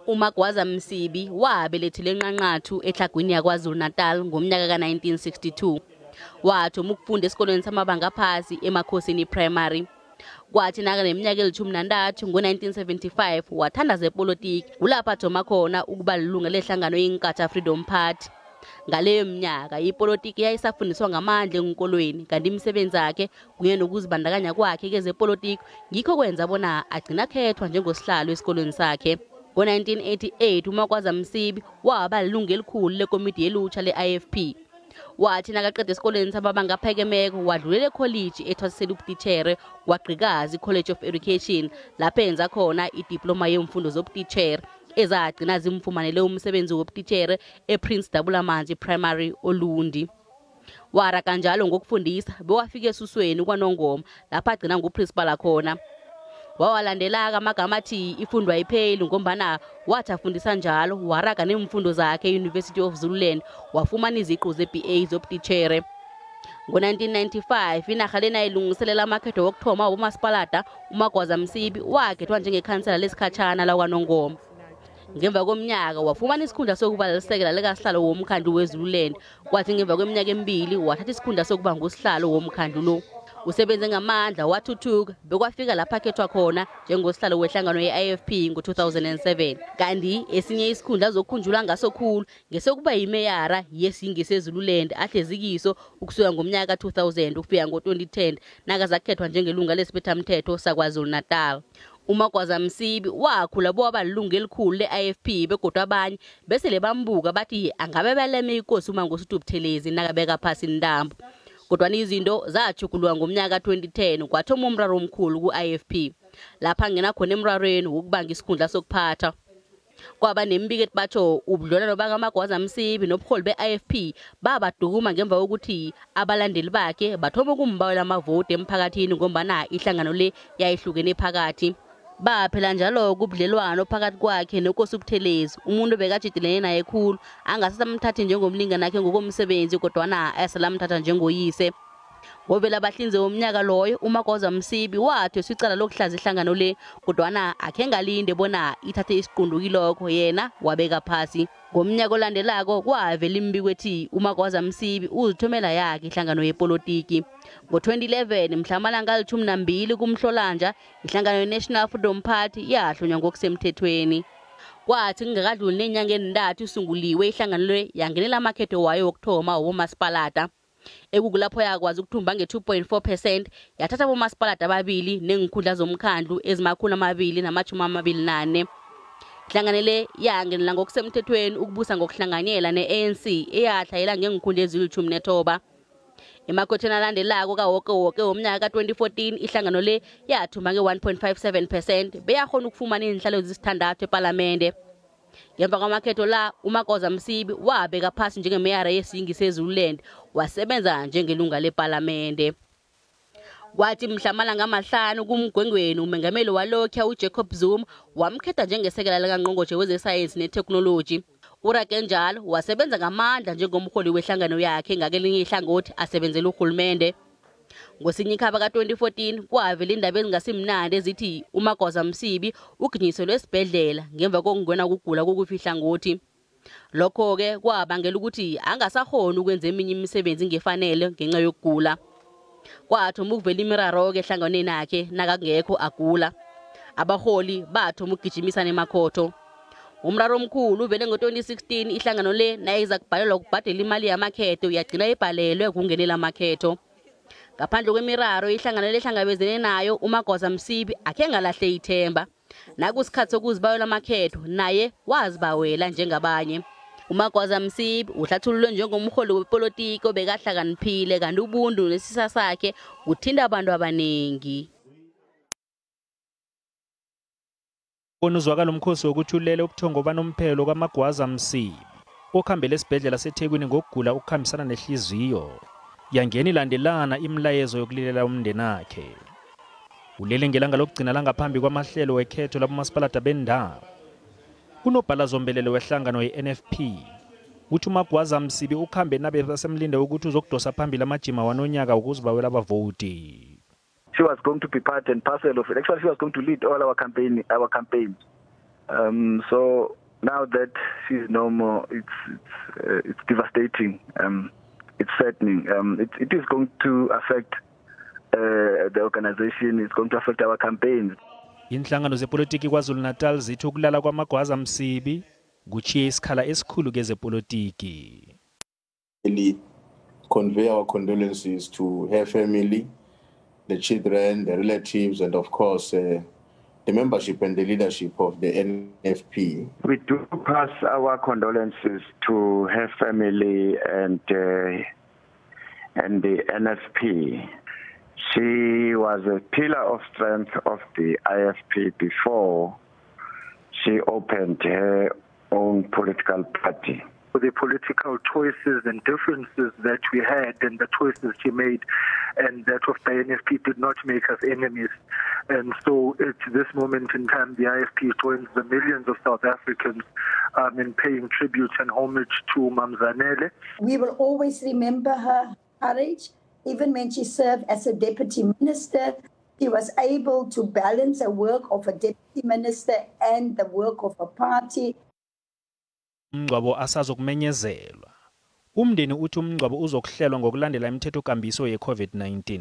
UMagwaza Msibi wabelethelwa eNqanqathu eTlhagwini yaKwaZulu-Natal ngomnyaka ka-1962. Wathoma ukufunda esikolweni samabanga aphasi eMakhosini Primary. Kwathi nakaneminyaka eli-13 ngo-1975 wathanda zepolitiki, kulapho athoma khona ukuba lilunga lehlangano yeNkatha Freedom Party. Ngaleyo minyaka ipolitiki yayisafundiswa ngamandla enkolweni, kanti imisebenzi yakhe kunye nokuzibandakanya kwakhe kezepolitiki ngikho kwenza bona agcina akhethwa njengosihlalo esikolweni sakhe. Ngo-1988 uMagwaza Msibi waba lilunga elikhulu lekomiti yelutsha le-IFP. Wathi nakaqeda esikolweni samabanga aphakemeko wadlulela ekholiji ethwasisela ubutitjhere kwagqikazi College of Education, lapho enza khona idiploma yemfundo zobutitjhere ezagcina zimfumanele umsebenzi wobutitjhere ePrince Dabulamanzi Primary Olundi. Waraga njalo ngokufundisa bewafika esusweni kwaNongoma lapho agcina nguprincipal khona. Wawalandela-ke amagama athi ifundo ayipheli ngombana wathi afundisa njalo waraga neemfundo zakhe e-University of Zululand, wafumana iziqu ze-BA zobutitjhere. Ngo-1995 inarha lena ilungiselela amakhetho wokuthoma wabomasipalada, uMagwaza Msibi wakhethwa njengekhansela lesikhatjhana lakwaNongoma. Ngemva komnyaka wafumana isikhundla sokuba lisekela likasihlalo womkhandlu weZululand, kwathi ngemva kweminyaka emibili wathatha isikhundla sokuba ngusihlalo womkhandlu lo. Usebenze ngamandla wathuthuka bekwafika lapha akhethwa khona njengosihlalo wehlangano ye-IFP ngo-2007. Kanti esinye isikhundla azokhunjulwa ngaso khulu ngesokuba yimeyara yesiyingi seZululand ahlezi kiso ukusuka ngomnyaka ka-2000 ukufika ngo-2010 nakazakhethwa njengelunga lesibethamthetho saKwaZulu-Natal. UMagwaza Msibi wakhula bewaba lilunga elikhulu le-IFP begodu abanye besele bambuka bathi angabe baleme ikosi uMangosuthu Buthelezi nakabeka phasi intambo. Kodwana izinto zatjhuguluka ngomnyaka ka-2010 kwathoma umraro omkhulu ku-IFP. Lapha angena khona emrarweni wokubanga isikhundla sokuphatha. Kwaba nemibiko ethi batjho ubudlelwano bakaMagwaza Msibi nobuholi be-IFP babadukuma ngemva kokuthi abalandeli bakhe bathoma ukumbawela amavoti emphakathini ngombana ihlangano le yayihlukene phakathi. Baphela njalo kubudlelwano phakathi kwakhe noKosi Buthelezi, umuntu obekatjhidelene naye khulu, angasasamthathi njengomlingani wakhe ngokomsebenzi kodwana eselamthatha njengoyise. Ngobela bahlinze womnyaka loyo uMagwaza Msibi wathweswa icala lokuhlaza ihlangano le, kodwana akhe ngalinde bona ithathe isiqunto kilokho, yena wabeka phasi. Ngomnyaka olandelako kwavela imibiko ethi uMagwaza Msibi uzithomela yakhe ihlangano yepolitiki. Ngo-2011 mhla amalanga ali-12 kuMhlolanja ihlangano ye-National Freedom Party yahlonywa ngokusemthethweni. Kwathi kungakadluli neenyanga ezintathu isunguliwe ihlangano le yangenela amakhetho wayo wokuthoma womasipalata. Ekukulapho yakwazi ukuthumba nge-2.4% yathatha abomasipalata ababili neenkhundla zomkhandlu ezimakhulu 224. Ihlangano le yangenela ngokusemthethweni ukubusa ngokuhlanganyela ne-ANC eyatlhayela ngeenkhundla ezili-19. Emakhethweni alandelako kawoke woke womnyaka ka-2014 ihlangano le yathumba nge-1.57% beyakhona ukufumana iinhlalo ezisithandathu epalamende. Ngemva kwamakhetho la uMagwaza Msibi wabeka phasi njengemeyara yesiyingi seZululand wasebenza njengelunga lepalamende. Kwathi mhla amalanga 5 kuMgwengweni umengameli walokhuya uJacob Zuma wamkhetha njengesekela likangqongqotjhe wezesayensi neteknoloji. Urage njalo wasebenza ngamandla njengomholi wehlangano yakhe ngakelinye ihlangothi asebenzela urhulumende. Ngosinyikhaba ka-2014 kwavela indaba ezingasimnandi ezithi uMagwaza Msibi uginyiselwe esibhedlela ngemva kokungena kugula kokufa ihlangothi. Lokho-ke kwabangela ukuthi angasakhoni ukwenza eminye imisebenzi ngefanele ngenxa yokugula. Kwathoma ukuvela imiraro-ke ehlanganweni yakhe nakangekho agula. Abaholi bathoma ukugijimisana emakhotho. Umraro omkhulu uvele ngo-2016 ihlangano le nayiza kubhalelwa ukubhadela imali yamakhetho yagcina ibhalelwe kungenela amakhetho. Ngaphandle kwemiraro ihlangano lehlangabezene nayo uMagwaza Msibi akhe ngalahle ithemba. Nakusikhathi sokuzibawela amakhetho naye wazibawela njengabanye. UMagwaza Msibi uhlathululwe njengomholi wepolitiki obekahlakaniphile kanti ubuntu nesisa sakhe kuthinta abantu abaningi. Uzwakala umkhosi wokuthi ulele ubuthongo banomphelo kwaMagwaza Msibi okhambele esibhedlela seThekwini ngokugula okukhambisana nehliziyo. Yangena ilandelana imilayezo yokulilela umndenakhe. Ulele ngelanga lokugcina langaphambi kwamahlelo wekhetho labomasipalata bendawo. Kunobhala zombelele wehlangano ye-NFP uthi uMagwaza Msibi ukhambe nabe basemlinde ukuthi uzokudosa phambili amajima wanonyaka ukuzibawela abavoti. She was going to be part and parcel of it. Actually, she was going to lead all our campaigns. So now that she's no more, it's devastating. It's saddening. It is going to affect the organization. It's going to affect our campaigns. Inhlangano zepolitiki KwaZulu-Natal zithi ukulala kwaMagwaza Msibi kuchiye isikhala esikhulu kezepolitiki. Really convey our condolences to her family, the children, the relatives, and of course the membership and the leadership of the NFP. We do pass our condolences to her family and the NFP. She was a pillar of strength of the IFP before she opened her own political party. The political choices and differences that we had and the choices she made and that of the NFP did not make us enemies. And so at this moment in time, the IFP joins the millions of South Africans in paying tribute and homage to Mamzanele. We will always remember her courage. Even when she served as a deputy minister, she was able to balance the work of a deputy minister and the work of a party. Umngcwabo asazokumenyezelwa. Umndeni uthi umngcwabo uzokuhlelwa ngokulandela imithethokambiso ye-COVID-19.